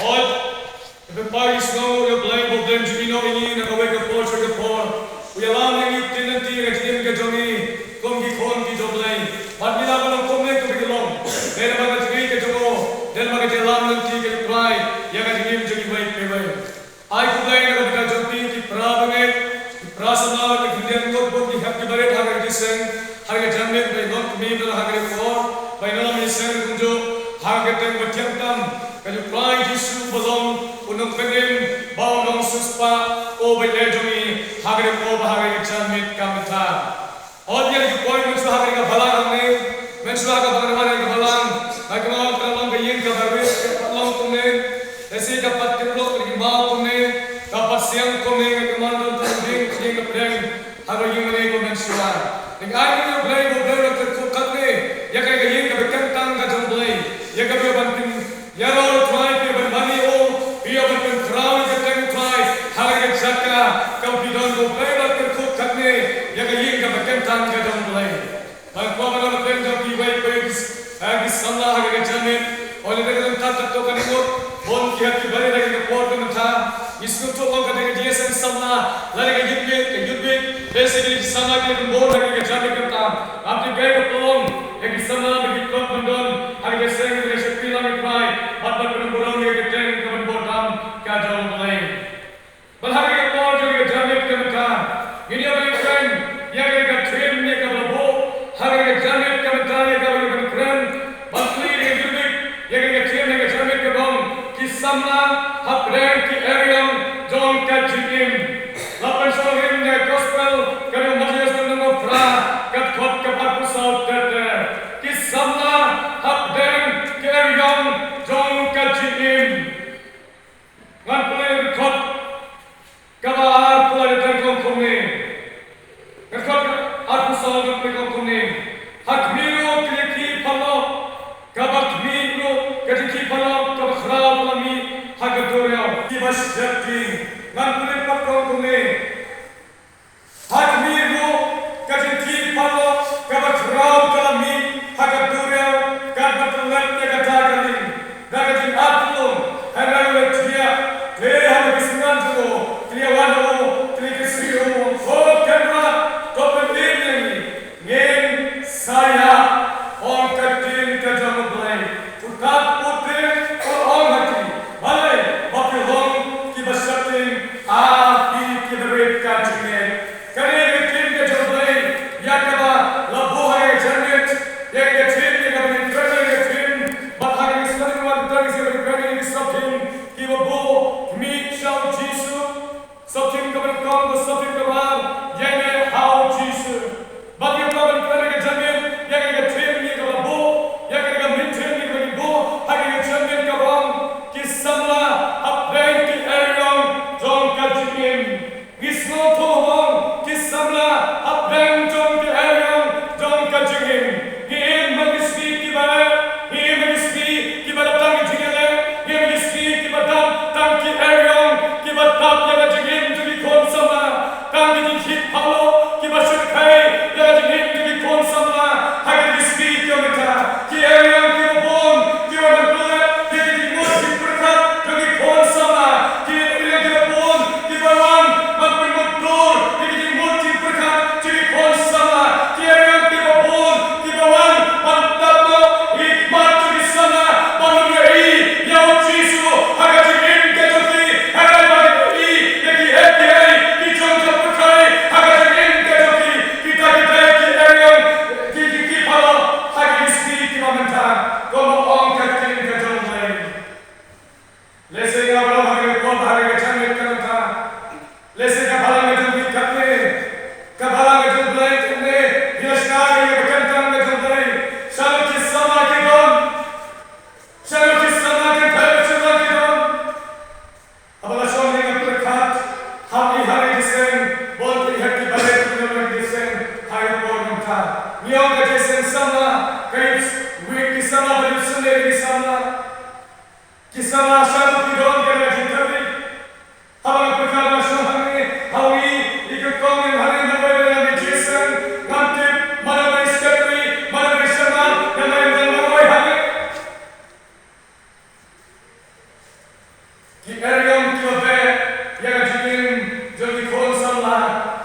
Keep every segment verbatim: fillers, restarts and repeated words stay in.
Hooid, te pynpaw ïa u sngewnguh ïa u Blei ba u don jingïehnoh ïa ngi na kawei ka por sha ka por. U ïalam ïa ngi u ktien lynti ha ka jingim ka jong ngi kum ki khun ki jong u Blei. Bad ngi lah ban long kumne kumba ngi long. Dei namar ka jingïeit ka jong u, dei namar ka jingïalam lynti ka jong u Trai ïa ka jingim jong ngi iwei pa iwei. Ai khublei na ka bynta jong phi ki para bangeit, ki para samla, ki khyndiat ngut bun ki hep ki barit ha ka jingïaseng, ha ka jingmih ba ïa ngi kumne ha ka por, ba ïa ngi ïaseng kumjuh ha ka kyrteng ba thiang tam ka jong u Trai Jisu ba long u nongpynim bad u nongsiewspah, u Blei jong ngi, ha ka por bad ha ka jingmih ka mynta. Hooid, ïa ki point mynshuwa ha ka balang hangne, mynshuwa ha ka balang, ha ka balang, ha ka balang ka long ka ïing kaba rit, ka long kumne, lehse ka pat tymlok ka dei ki maw kumne, ka pat siang kumne, ka man don tang ding, ka ding ka pdeng, ha ka ïing mane ko mynshuwa. Dang ai ïa u Blei, u Blei u la kyrkhu katne ïa ka ïing kaba kyntang ka jong u Blei, ïa kaba ban pyn Ïaroh u Trai, phi ban mane ïa u, phi ban pynkhraw ïa ka kyrteng u Trai ha ka jaka kaba phi don, ko Blei, bad kyrkhu katne ïa ka ïing kaba kyntang ka jong u Blei. Bad kwah ban ong ïa phi, jong phi wei pa wei, eh, ki samla ha ka janmiet. Ïa lade ka dang tat tat to ka dei ngut bun ki hep ki barit ha ka por ka mynta. Ngi sngewthuh ong ka dei ka jingïaseng samla, lane ka youth week, ka youth week. Basically ki samla ki dang bun ha ka janmiet ka mynta. Ap ti ka ka pynlong ïa ki samla ba ki kwah ban don ha ka jingïaseng, ka jingïaseng pynlong ïa u Trai, bad ban pynburom ïa ka kyrteng kaba bun tam ka jong u Blei. Bad ha ka por jong ka janmiet ka mynta, ngin ïa ban kren ïa ka theme ïa kaba la buh ha ka janmiet ka mynta, ïa kaba la kren, bad plie ïa ka youth week, ïa ka theme ïa ka janmiet ka dei ki samla hapdeng ki eriong jong ka jingim. La pynshong rim na ka gospel ka jong u Mathaios lynnong ba phra, ka dkhot kaba arphew saw ter ter. Ki samla hapdeng ki eriong jong ka jingim. Ngan pule ka dkhot kaba ar, pule ka dkhot kumne. Ka dkhot arphew saw ka pule kumne. Ha khmih ruh ka jingkhih paralok kaba khmih ruh ka jingkhih paralok kaba khraw ka la mih ha ka duriaw. Kiba sheptieng. Ngan pule pat kumne. Ha khmih ruh ka jingkhih paralok kaba khraw ka la mih ha ka duriaw, katba tyllep ïa kata ka lieng. Da ka jingartatien, hynrei u la thiah, te haba ki synran jong u ki la wan ha u, ki la kyrsiew ïa u, Ko Kynrad, to pynim ïa ngi. Ngin sa ïap, ong ka ktien ka jong u Blei. Uta u Trai u ong ha ki, balei ba phi long kiba sheptieng, a phi kiba rit ka jingngeit. Kane ka ktien ka jong u Blei ïa kaba la buh ha ka janmiet, ïa ka ktien, ïa kaba ngi kren ïa ka ktien, bad ha ka sngi Sunday, wan tang ïa ka ktien, ïa ka ktien kiba buh khmih sha u Jisu. Sopthim kaba nyngkong bad sopthim kaba ar, ïa ngi ha u Jisu. Bad ïa kaba nyngkong ka janmiet, ïa ka theme ïa kaba buh, ïa ka main theme ïa kaba buh ha ka janmiet kaba ong, ki samla hapdeng ki eriong jong ka jingim. Ngi sngewthuh ong, ki samla hapdeng jong ki eriong jong ka jingim. Ngi im ha ki sngi kiba eh, ngi im ha ki sngi kiba dap tang ki jingïaleh, ngi im ha ki sngi kiba dap tang ki eriong kiba tap ïa ka jingim jong ki khun samla. Tang ki jingkhih paralok kiba shyrkhei ïa ka jingim jong ki khun samla ha kine ki sngi kiba mynta. Ki eriong kiba bun kiba wan pyllait ïa ki jingmut jingpyrkhat jong ki khun samla. Ki eriong kiba bun kiba wan ban pynmutdur ïa ki jingmut jingpyrkhat jong ki khun samla. Ki eriong kiba bun kiba wan ban tap noh ïa ki khmat jong ki samla ban ïohi ïa u Jisu ha ka jingim ka jong ki, ha ka jingim ïa ki hep ki hei ki jong ka pyrthei ha ka jingim ka jong ki. Kita ki dei ki eriong, ki, ki, ki paralok ha ki sngi kiba mynta, kumba ong ka ktien ka jong u Blei. Lehse nga baroh ha ka por ha ka janmiet ka mynta. Lehse ka balang ka jong ngi katne, ka balang ka jong u Blei katne, ngi la shna ïa ka kyntang ka jong u Blei. Shano ki samla ki don? Shano ki samla ki don? Haba la shong ïa ka pyrkhat ha i ha i jingïaseng, bun ki hep ki barit ki ïaseng ha i por mynta. Ngi ong ka jingïaseng samla, ka i wi ki samla, ba i Sunday ki samla. Ki samla shano ki don, ka la jingkyrpad. Haba nga pyrkhat ba shong hangne, ha wi i ka kong, hangne, hangne, hangne, jingïaseng, ngam tip mano ba i secretary, mano ba i shaman, ngam tip mano ba i hangne. Ki eriong kiba beh ïa ka jingim jong ki khun samla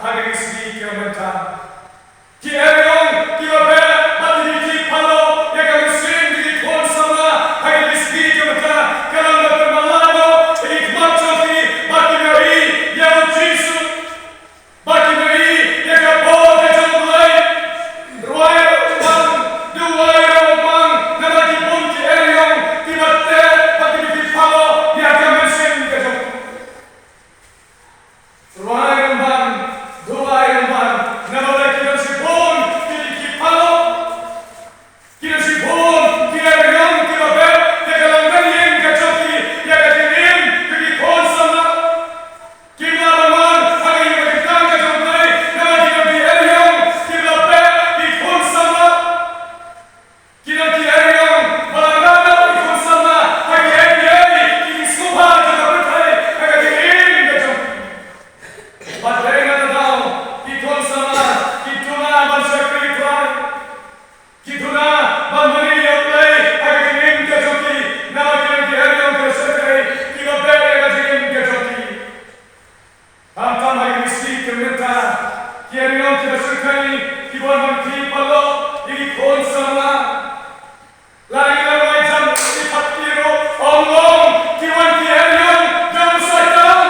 ha kine ki sngi kiba mynta. Ki eriong kiba beh bad ki phallo ïa ka mynsiem ki khun samla ha kine ki sngi kiba mynta. Ka long ba pynmala noh ïa ki khmat jong ki ba kin ïohi ïa u Jisu. Ba kin ïohi ïa ka bor ka jong U Blei. Rwai ruh u Mang, duwai ruh u Mang, namar ki bun ki eriong kiba teh bad ki phallo ïa ka mynsiem ka jong u. Rwai ruh u Mang, duwai ruh u Mang, namar ki don shibun ki phallo. Ki don shibun ki eriong kiba beh ïa ka longïing ka jong ki, ïa ka jingim jong ki khun samla. Kim lah ban wan ha ka ïing ka jong U Blei namar ki don ki eriong kiba beh ki khun samla. Ki don ki eriong ba la rah noh ki khun samla ha ki N P A, ki sngewbha jong ka pyrthei ha ka jingim ka jong ki. Bad dei na kata daw ki khun samla ki duna ban shakri Trai. Ki duna ban mane ïa U Blei ha ka jingim ka jong ki, namar ki don ki eriong kiba shakri, kiba beh ïa ka jingim ka jong ki. Khamtam ha kine ki sngi ki mynta, ki eriong kiba shakri, ki wan ban kylli phallo ïa ki khun samla. Lada ngi la rwai jam ki pat ki ruh, ym long ki wan ki eriong jong u Soitan.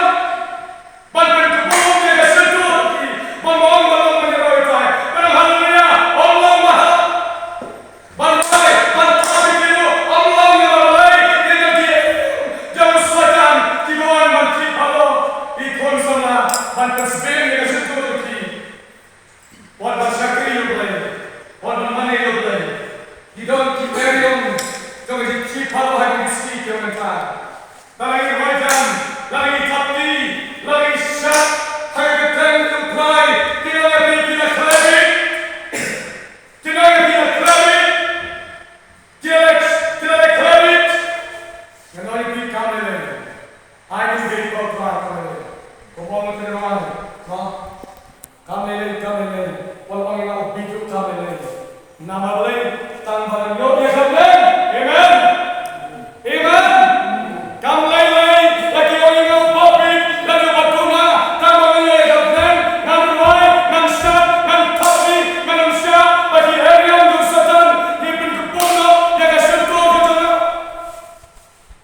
Ban pynkupbum ïa ka shyntur ki, ban ong ba long ban ïaroh ïa u Trai. Ban ong haleluya, ym long ba ha. Ban rwai, ban thap ïa ki ruh, ym long ïa la balei, ïa ki jong u Soitan, kiba wan ban kylli phallo ïa ki khun samla, ban pynsbin ïa ka shyntur ki. Wat ban shakri ïa U Blei, wat ban mane ïa U Blei. Ki don ki eriong jong ka jingkylli phallo ha kine ki sngi kiba mynta. Lada ngi rwai jam, lada ngi thap kti, lada ngi shad ha ka kyrteng U Trai, ki nong ïa phi ki la khlem bit. Ki nong ïa phi ki la khlem bit. Ki la, ki la khlem bit. Ngan ong ïa phi kam lei lei. Ai ngi bit ko Trai kam lei lei. Ko bong te rwai. Mo. Kam lei lei, kam lei lei. Wat ong ïa nga u bit ruh kam lei lei. Namar balei? Tang ba ngan ïoh ïa ka bneng. Amen. Amen. Kam lei lei ïa ki ong ïa nga u bit lane u duna. Tang ba ngan ïoh ïa ka bneng, ngan rwai, ngan shad, ngan thap kti, ngan ym shah ba ki eriong jong u Soitan kin pynkupbum noh ïa ka shyntur ka jong nga.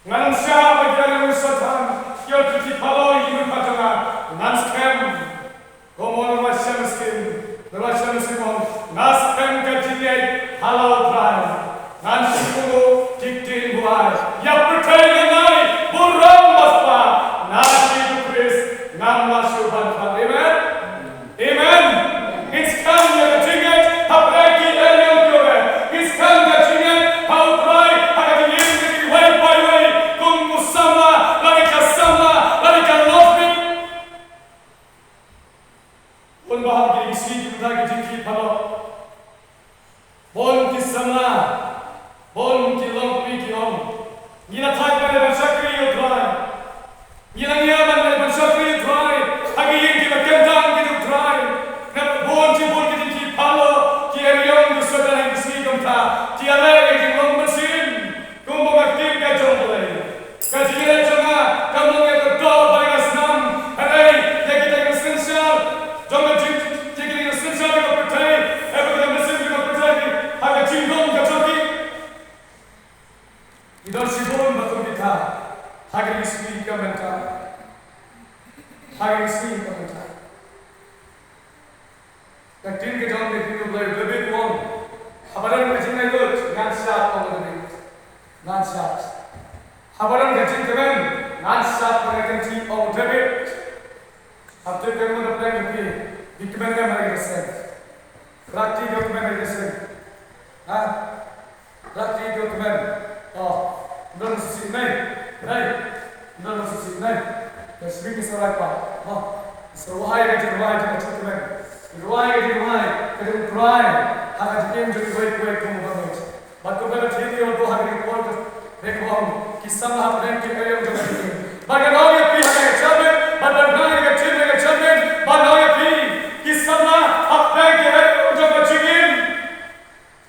Ngan ym shah ba ki eriong jong u Soitan kin kylli phallo ïa ki khmat jong nga. Ngan skhem. Kumba u Nongwai Shem Mynsiem, u Nongwai Shem Mynsiem u ong, nga skhem ka jingngeit ha la U Trai. Ngan shu kohnguh ki ktien buaid. Ïa pyrthei ngan ai burom ba spah, na Jisu Khrist ngam lah shuh ban khlad. Amen. Amen. Ngin skhem ïa ka jingngeit hapdeng ki eriong kiba beh. Ngin skhem ka jingngeit ha U Trai ha ka jingim jong kiwei pa iwei, kum u samla lane ka samla lane ka longkmie. Bun ba ha kine ki sngi ki mynta ki jingkylli phallo. Bun ki samla, bun ki longkmie ki ong, ngi la thait ban leit ban shakri ïa U Trai. Ngi la ngiah ban leit ban shakri ïa U Trai ha ki ïing kiba kyntang ki jong U Trai. Naba bun shibun ki jingkylli phallo, ki eriong jong u Soitan ha kine ki sngi ki mynta ki ïaleh ïa ki jinglong mynsiem. Kumba ka ktien ka jong U Blei. Ka jingïaleh jong nga kam long ïa ka doh bad ïa ka snam. Hynrei ïa kita ki synshar jong ka jing, ïa kita ki synshar jong ka pyrthei, eh, bad ka mynsiem jong ka pyrthei, ha ka jingdon ka jong ki. Ngi don shibun ba kum kita ha kine ki sngi ka mynta. Ha kine ki sngi ka mynta. Ka ktien ka jong ka ktien U Blei, u Dabid u ong, haba don ka jinglaitluid ngan shad, ong u Dabid. Ngan shad. Haba don ka jingkmen ngan shad, ngan kynti, ong u Dabid. Hap tip ka mon da pdeng ka phi, phi kmen ka mar ka seng. Rati ka kmen ka seng. Ha? Rati ka kmen. Oh, ym don shisha nei. Nei. Ym don shisha nei. Ka sbit ka sa rwai pat. Oh. Sa rwai ka jingrwai jong ka jingkmen. Rwai ka jingrwai ka jong U Trai ha ka jingim jong kiwei kiwei kum u bangeit. Bad kumta ka ktien ka ong ha ka jingpynpaw ka ong ki samla hapdeng ki eriong jong ka jingim. Bad ngan ong ïa phi ha ka jingim. Bad ban ong ïa ka jingim, ka jingim. Bad ong ïa phi ki samla hapdeng ki eriong jong ka jingim.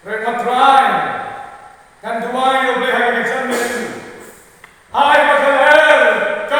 Rit ma Trai. Ngan duwai ïa U Blei ha ka jingim. Ai ba ka lyer ka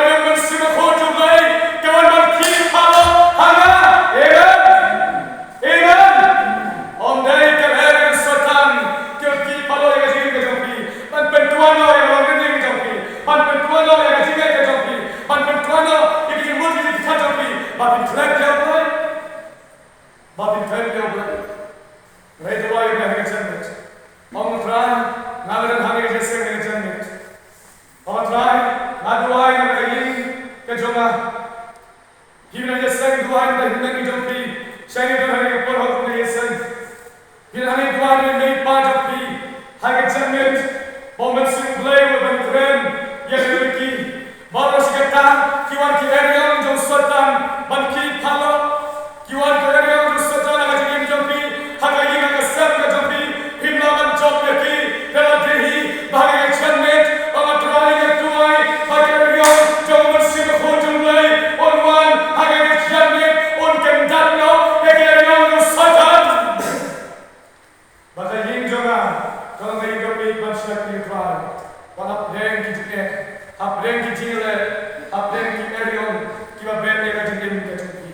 Hapdeng ki jingleh, hapdeng ki eriong kiba beh ïa ka jingim ka jong phi.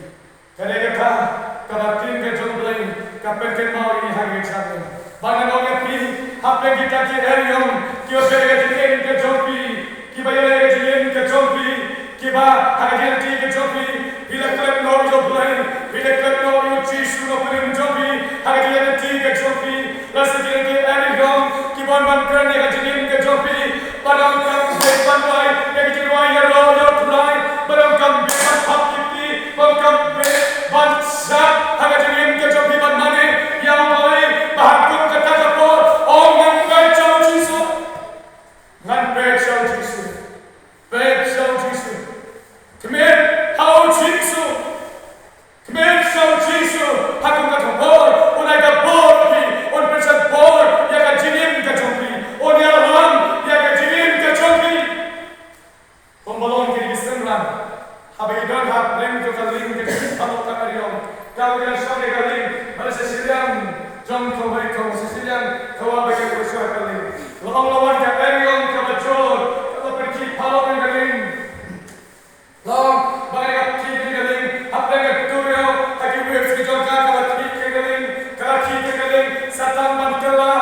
Ka dei kata kaba ka ktien ka jong U Blei ka pynkynmaw ïa ngi ha kane ka janmiet. Bad ngan ong ïa phi, hapdeng kita ki eriong kiba beh ïa ka jingim ka jong phi, kiba ïaleh ïa ka jingim ka jong phi, kiba ha ka jingim ka jong phi phi la klet noh ïa U Blei, phi la klet noh ïa U Jisu Nongpynim jong phi ha ka jingim ka jong phi. Lada ki eriong ki wan ban kren ïa ka jingim ka jong phi, ba donkam beh ban rwai ïa ka jingrwai ïaroh ïa U Trai, ba donkam beh ban thap kti, ba donkam beh ban shad ha ka jingim ka jong phi ban mane ïa U Blei, ba ha kum kata ka por, ong ngan peit sha U Jisu. Ngan peit sha U Jisu. Peit sha U Jisu. Khmih ha U Jisu. Khmih sha U Jisu ha kum kata ka por, un ai ka bor ïa phi, un pynshad bor ïa ka jingim ka jong phi, un ïalam ïa ka jingim ka jong phi. Kumba long kine ki synran, haba ki don hapdeng jong ka lieng ka jingpynlong ka eriong, ka ba ïa shong ïa ka lieng, ba la sha shiliang jong ka wei ka sha shiliang ka wei ba ïa ka shong ïa ka lieng. La ong la wan ka eriong kaba jur, ka la pynkhih phalok ïa ka lieng. Long ba ka khih ka lieng hapdeng ka duriaw ha ki waves ki jong ka, ka la khih ka lieng, ka la khih ka lieng sa tang ban kylla.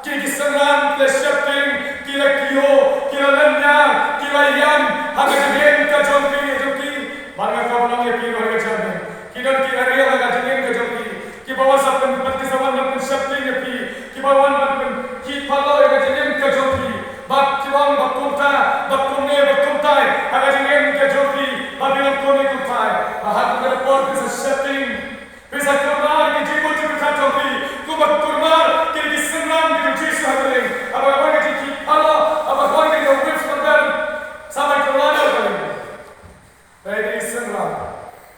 Ki, ki synran ki la sheptieng, ki la kiew, ki la lynñiar, ki la ïam ha ka jingim ka jong phi, ka jong ki. Bad nga kwah ban ong ïa phi ruh ha ka janmiet, ki don ki eriong ha ka jingim ka jong phi. Kiba wan sa pyn, pyn, ki sa wan ban pynsheptieng ïa phi. Kiba wan ban pynkhih phalok ïa ka jingim ka jong phi. Bad kiba wan bad kumta, bad kumne, bad kumtai ha ka jingim ka jong phi. Bad phi long kumne kumtai. Bad ha kata ka por phi sa sheptieng, phi sa kulmar ïa ki jingmut jingpyrkhat jong phi, kumba kulmar ïa ki synran ki jong U Jisu ha ka lieng. Haba wan ka jingkhih phalok, haba wan ka jingkhih phalok, sa ban kulmar ïa ka lieng. Hynrei ki synran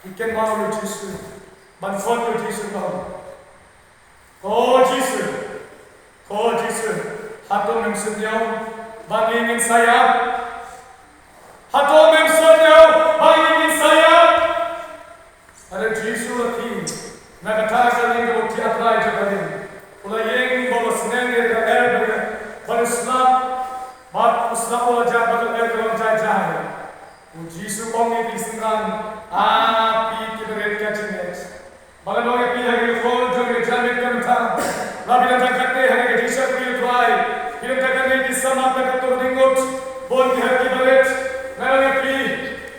ki kynmaw ïa U Jisu, ban khot ïa U Jisu, ban ong, "Ko Jisu, ko Jisu, hato mem sngewthuh ba ngi ngin sa ïap? Hato mem sngewthuh ba ngi ngin sa ïap?" Hynrei U Jisu u la thied na kata ka lieng kaba u thiah trai jong ka lieng. U la ïeng bad u la sneng ïa ka er bad ka, bad u slap, bad u slap u la jah bad ka er ka la jai jai. U Jisu u ong ïa ki synran, "A phi kiba rit ka jingngeit." Bad ngan ong ïa phi ha kane ka por jong ka janmiet mynta, la phi don tang katne ha kane ka jingshakri U Trai, phi don tang katne ki samla tang katto katne ngut, bun ki ha kiba rit. Ngan ong ïa phi,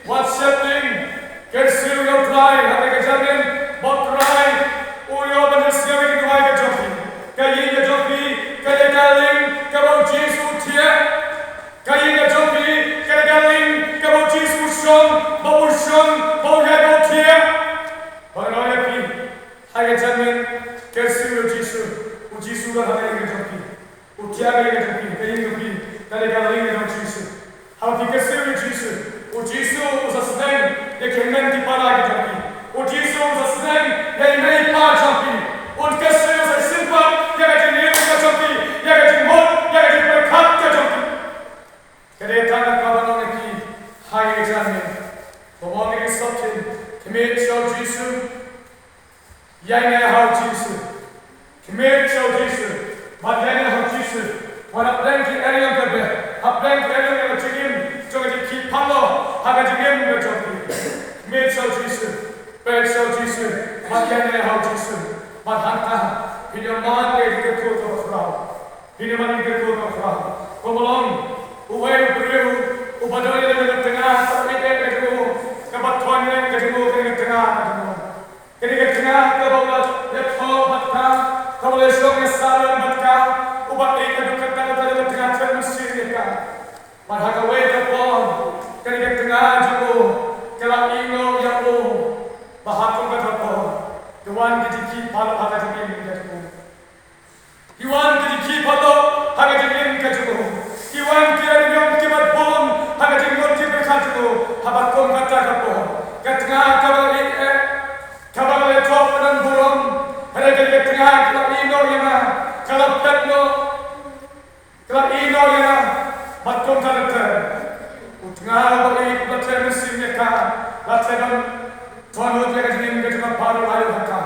wat sheptieng, kyrsiew ïa U Trai ha kane ka janmiet, ba U Trai u ïoh ban ïohsngew ïa ki duwai ka jong phi. Ka ïing ka jong phi ka dei ka lieng kaba U Jisu u thiah. Ka ïing ka jong phi ka dei ka lieng kaba U Jisu u shong, ba u shong, ba u ïaid, ba u thiah. Bad ngan ong ïa phi ha ka janmiet, kyrsiew ïa U Jisu. U Jisu u don ha ka ïing ka jong phi. U thiah ka ïing ka jong phi, ka ïing ka jong phi ka dei ka lieng ka jong U Jisu. Haba phi kyrsiew ïa U Jisu, U Jisu u sa sneng ïa ki hynmen ki para ki jong phi. U Jisu u sa sneng ïa i mei i pa jong phi. Un kyrsiew, u sa sngewbha ïa ka jingim ka jong phi, ïa ka jingmut, ïa ka jingpyrkhat ka jong phi. Ka dei kata kaba ngan ong ïa phi ha kane ka janmiet. Ba ong ïa ki sopti, khmih sha U Jisu. Ïaineh ha U Jisu. Khmih sha U Jisu. Bad ïaineh ha U Jisu. Wat hapdeng ki eriong kiba beh, hapdeng ki eriong kiba jingim jong ka jingkhih phalok ha ka jingim ka jong phi. Khmih sha U Jisu. Peit sha U Jisu. Bad ïaineh ha U Jisu. Bad hangta phin ïoh mad ïa ka jingkyrkhu kaba khraw. Phin ïoh mad ïa ka jingkyrkhu kaba khraw. Kumba long uwei u briew uba don ïa kane ka tnga kaba ïeit ka jong u, kaba thon ïa ka jong u, kane ka tnga ka jong u. Kane ka tnga kaba u la ïathoh bad ka, kaba u la shong ïasah bad ka, uba ïeit haduh katta katta, kane ka tnga thep mynsiem ïa ka. Bad ha kawei ka por kane ka tnga jong u ka la ïehnoh ïa u, ba ha kum kata ka por ki wan ki jingkhih phalok ha ka jingim ka jong u. Ki wan ki jingkhih phalok ha ka jingim ka jong u. Ki wan ki eriong kiba bun ha ka jingmut jingpyrkhat jong u. Haba kum kata ka por, ka tnga kaba la ïeit, kaba la ïathoh ba don burom, hynrei ka tnga ka la ïehnoh ïa nga, ka la phet noh, ka la ïehnoh ïa nga. Bad kumta lynter u tnga uba ïeit u la thep mynsiem ïa ka, la thep, don thon lut ïa ka jingim ka jong ka, baroh la ïoh ha ka.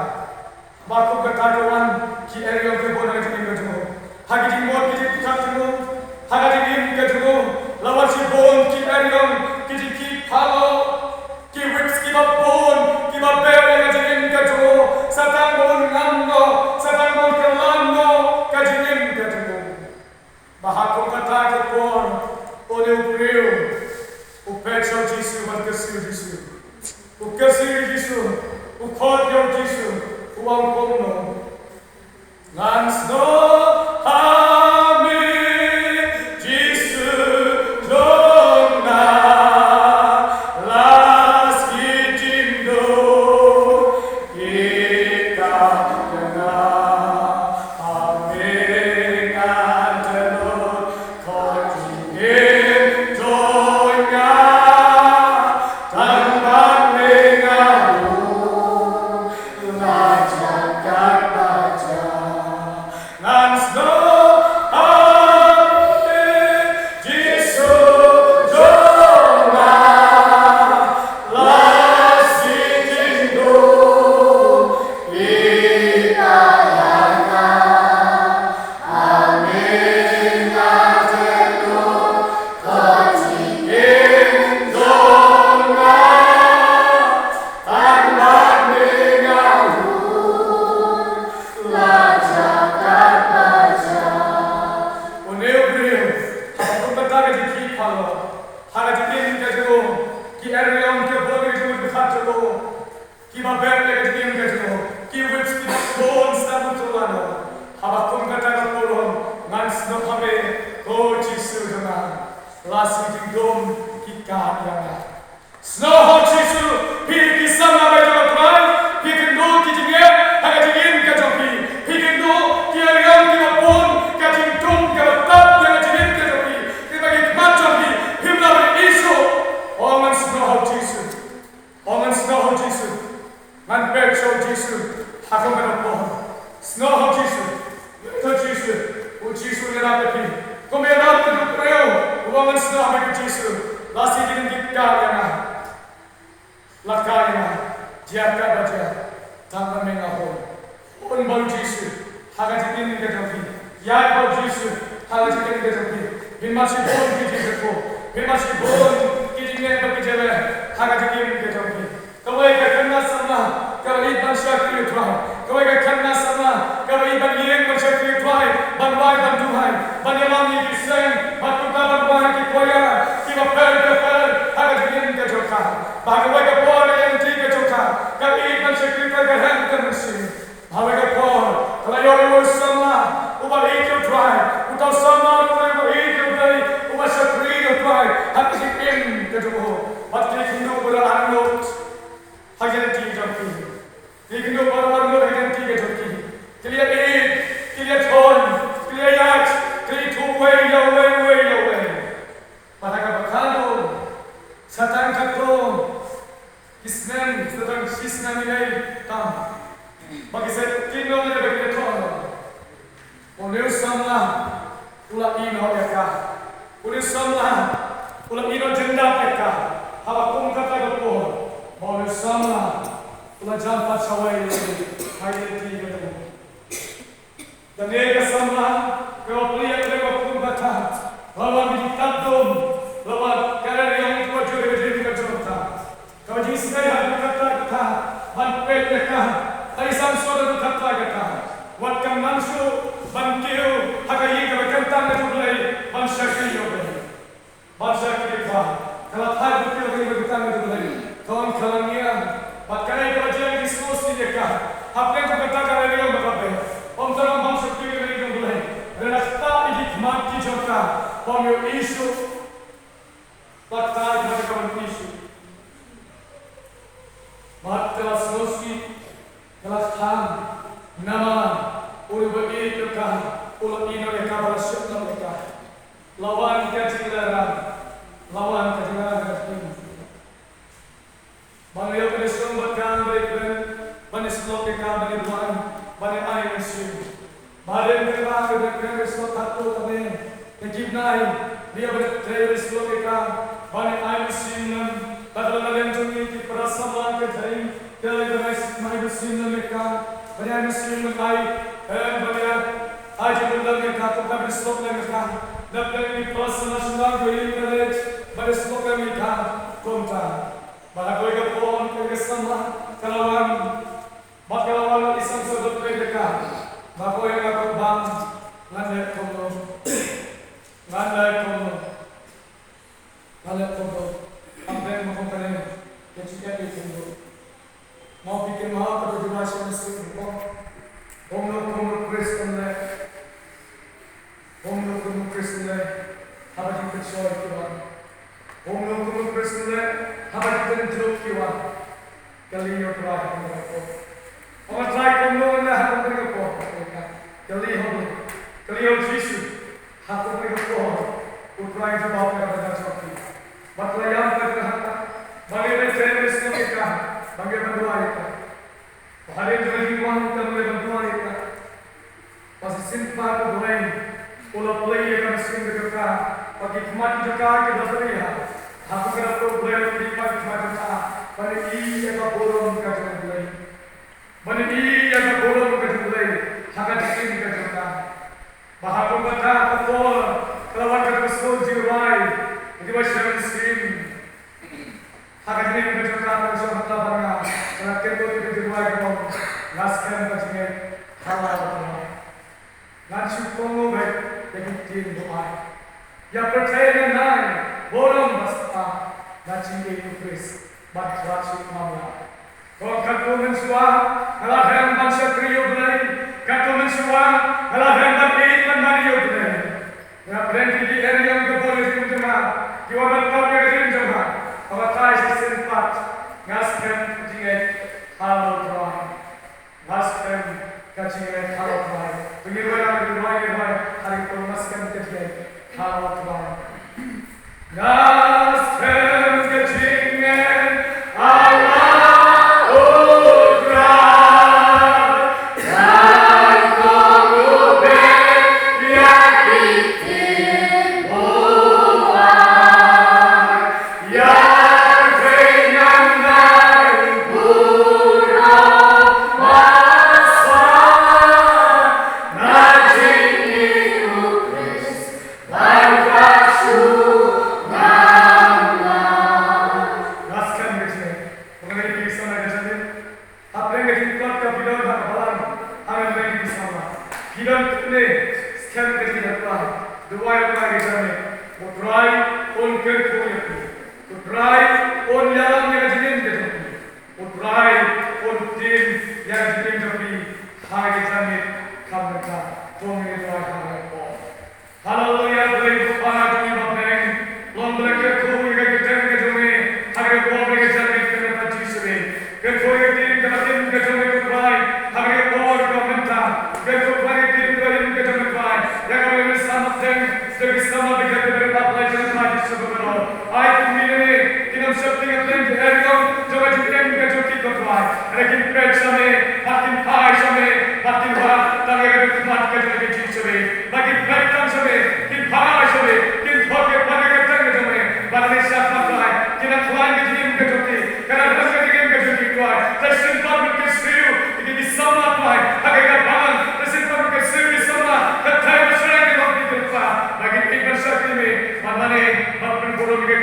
Ba kum kata ka wan ki eriong kiba bun ha ka jingim ka jong u, ha ka jingmut ka jingpyrkhat jong u, ha ka jingim ka jong u. La wan shibun ki Ka siri Jisu, u khot ïa u Jisu, u ong kumno. Ngan sngewbha me Jisu jong nga, la shi jingdum ki kah ïa nga. Amen, ngan tynjuh. Khot jingim jong nga, tang bad me nga ruh, la jaka ba jaka. Ngan sngewbha me Jisu jong nga, la shi jingdum ki kah ïa nga. Amen, nga tynjuh. Khot jingim jong nga, tang bad me nga ruh, la jaka ba jaka. Une u briew, ha ka kum kata ka jingkit phalor, ha ka jingim ka jong u, ki eriong ki bun ki jingmut ki khat jong u. Kiba beh ïa ka jingim ka jong u, ki wit kiba bun sdang u tyrwa noh. Haba kum kata ka por, ngan sngewbha me ko Jisu jong nga, la shi jingdum ki kah ïa nga. Sngewbha Jisu, phi ki samla ba ïeit jong U Trai, phi kynduh ki jingeh ha ka jingim ka jong phi, phi kynduh ki eriong kiba bun, ka jingdum kaba tap ïa ka jingim ka jong phi, kiba ki khmat jong phi, phim lah ban ïohi shuh. O ngan sngewbha Jisu. O ngan sngewbha Jisu. Ngan peit sha u Jisu ha kawei ka por. Sngewbha Jisu. To Jisu. U Jisu u ïarap ïa phi. Kum u ïarap ïa u briew uba ngan sngewbha ïa u Jisu. La shi jingdum ki kah ïa nga. La kah ïa nga. Jia katba jia, tang ba me nga hun. Hun bad u Jisu ha ka jingim ka jong phi. Ïaid bad u Jisu ha ka jingim ka jong phi. Phin mad shibun ki jingkyrkhu, phin mad shibun ki jingeh bad ki jingeh ha ka jingim ka jong phi. Kawei ka khynnah samla kaba ïeit ban shakri ïa u Trai. Kawei ka khynnah samla kaba ïeit ban ïeng ban shakri ïa u Trai, ban wai ban duwai, ban ïalam ïa ki seng, ban tukar ban wai ki choir kiba pher kiba pher ha ka jingim ka jong ka. Bad kawei ka por ka jingim ka jong ka, ka ïeit ban shakri ïa u Trai ka heh ka mynsiem. Ha kawei ka por, ka la ïoh ïa u samla uba ïeit ïa u Trai, uta u samla uba ïeit ïa u Trai, uba shakri ïa u Trai ha ka jingim ka jong u. Bad ki khyndew ba la angnud ha ka jingim jong ki. Ki khyndew ba la angnud ha ka jingim ka jong ki, ki la ïeit, ki la thoh, ki la ïaid, ki la ithuh uwei ïa uwei, uwei ïa uwei. Bad ha kaba khatduh, sa tang khatduh ki snem, sa tang shi snem hi ei tam, ba ki sa ïeit noh, ba ki la thoh noh. Une u samla u la ïehnoh ïa ka. Une u samla u la ïehnoh jingdap ïa ka. Haba kum kata ka por, ba une u samla u la jam pat shawei ïa ka, ha ïa ka. Kane ka samla kaba plie ïa ka kum kata, la wan ka jingtap dum, la wan ka eriong kaba jur ka jingim ka jong ka. Kaba jingshai ha ka kata kata ban peit ïa ka, ka isam shuh da ka kata kata. Wat kam nang shuh ban kiew ha ka ïing kaba kyntang ka jong U Blei ban shakri ïa U Blei. Ban shakri ïa ka, ka la thait ban kiew ha ka ïing kaba kyntang ka jong U Blei. Ka wan ka la ngiah, bad kane kaba jia ka jingsngewsih ïa ka. Hapdeng ka kata ka eriong ba ka beh, ym tang ban shakri ïa ka ïing jong U Blei, hynrei la ktah ïa ki khmat ki jong ka ban ïohi shuh. Bad ka ïa ka ban ïohi shuh. Bad ka la sngewsih, ka la khang, namar u riewbeiñ jong ka u la ïehnoh ïa ka, ba la shim noh ïa ka. La wan ka jingïalang, la wan ka jingïalang ka jong u. Ba ngi ïoh ban ïashong bad ka, ban ïakren, ban ïasyllok ïa ka, ban ïaduwai, ban ïa ai mynsiem. Ba hadien kata ka ban ïakren, ban ïasyllok katto katne na ki bnai, ngi ïoh ban ïakren, ban ïasyllok ïa ka, ban ïa ai mynsiem lem. Bad la na liang jong ngi ki para samla ki dei, ki dei ban ai mynsiem lem ïa ka, ban ïa ai mynsiem lem, ai, eh, ban ïa ai jingmut lem ïa ka, kumta ban ïasyllok lem ïa ka. Na pdeng ki para samla shnong ki ïa ka leit ban ïasyllok lem ïa ka, kumta. Bad ha kawei ka por, kawei ka samla ka la wan. Bad ka la wan, i samla shu dep trei ïa ka. Bad ka ong ïa nga, ko bam, ngan leh kumno? Ngan leh kumno? Ngan leh kumno? Am dei ma kum kane, ka jingeh kumno? Haba ka jubab sha ngi sngewbha. Kumno kumno Khrist ym leh. Kumno kumno Khrist ym leh. Haba jingpynshoi ki wan. Kumno kumno Khrist ym leh. Haba jingpynjuluk ki wan. Kylli ïa u Trai ha kumno ka por. Ong Trai kumno ym leh ha kumno ka por. Kylli ha u. Kylli ïa u Jisu. Ha kumno ka por. U Trai u jubab ïa ka bynta jong ki. Bad la ïam ka jingïaid. Ba ngi ban trei ban sngewthuh ïa ka. Ba ngi ban duwai ïa ka. Ba hadien jong ka jingwan ka ngi ban duwai ïa ka. Ba shisien pat U Blei u la plie ïa ka mynsiem ka jong ka. Ba ki khmat jong ka ki la plie ha. Ha ka kyrteng U Blei u plie pat ki khmat jong ka. Ban ïohi ïa ka burom ka jong U Blei. Ban ïohi ïa ka burom ka jong U Blei. Ha ka jingim ka jong ka. Ba ha kum kata ka por ka la wan ka kusur jingrwai. Ki ba shem mynsiem. Ha ka jingim ka jong ka, ka shong ha ka bynta nga, ka la kynmaw ïa ka jingrwai ka ong, nga skhem ka jingngeit ha U Trai. Ngan shu kohnguh beit ïa ki ktien ba u ai. Ïa pyrthei ngan ai burom bad spah na jingïeit U Khrist bad khlad shuh mamla. Ko katto mynshuwa nga la rem ban shakri ïa U Blei, katto mynshuwa nga la rem ban ïeit ban mane ïa U Blei. Nga pyrshang ki ïa ïa ka bor ïa jong nga, ki wan ban pynpaw ïa ka jingim jong nga. Haba tai shisien pat nga skhem ka jingngeit ha U Trai. Nga skhem ka jingngeit ha U Trai. Pynrwai, pynrwai, pynrwai. Hari pun nga skhem ka jingngeit ha U Trai. Nga skhem ka jingngeit ha U Trai. Nga skhem ka jingngeit. Pynrwai, pynrwai, pynrwai. Hapdeng ka jingtlot ka phi don ha ka balang, ha ka jingim phi samla. Phi don kane, skhem ka jingim ha U Trai. Duwai ha U Trai ka jingim. U Trai un kyrkhu ïa phi. U Trai un ïalam ïa ka jingim ka jong phi. U Trai un tim ïa ka jingim jong phi. Ha ka jingim kham ka. To ngin duwai ha ka por. Haleluya, Blei Kpa jong ngi ba bneng. Long ba la kyrkhu ïa ka ktien ka jong me ha ka por ka jong me, ka jong me Jisu. Kyrkhu ïa ka ktien ka jong me, Ko Trai, ha ka por ka mynta. Kyrkhu ïa ka ktien ka jong me, Ko Trai, ïa ka ri Assam, ïa ki samla ba ki la ïeit ïa U Blei jong ngi, Jisu ba ka don. Ai kumne, kin ym sheptieng ïa ka ktien ka jong me, jong ka ktien ka jong ki, Ko Trai. Hynrei kin peit sha me, bad kin phai sha me, bad kin wad tang ïa ka khmat ka jong me, Jisu. Ba kin peit tang sha me, kin phai sha me, kin thoh ïa ka ktien ka jong me. Ba lane sha ka Trai, kin ïa khlaiñ ka jingim ka jong ki, ka la rem ka jingim ka jong ki Trai. Te shisien pat men kyrsiew ïa ki samla Trai, ha kane ka balang, te shisien pat men kyrsiew ïa ki samla, ka Trai ba shai ki long ki Trai. Ba kin ïeit ban shakri me, ban mane, ban pynburom ïa ka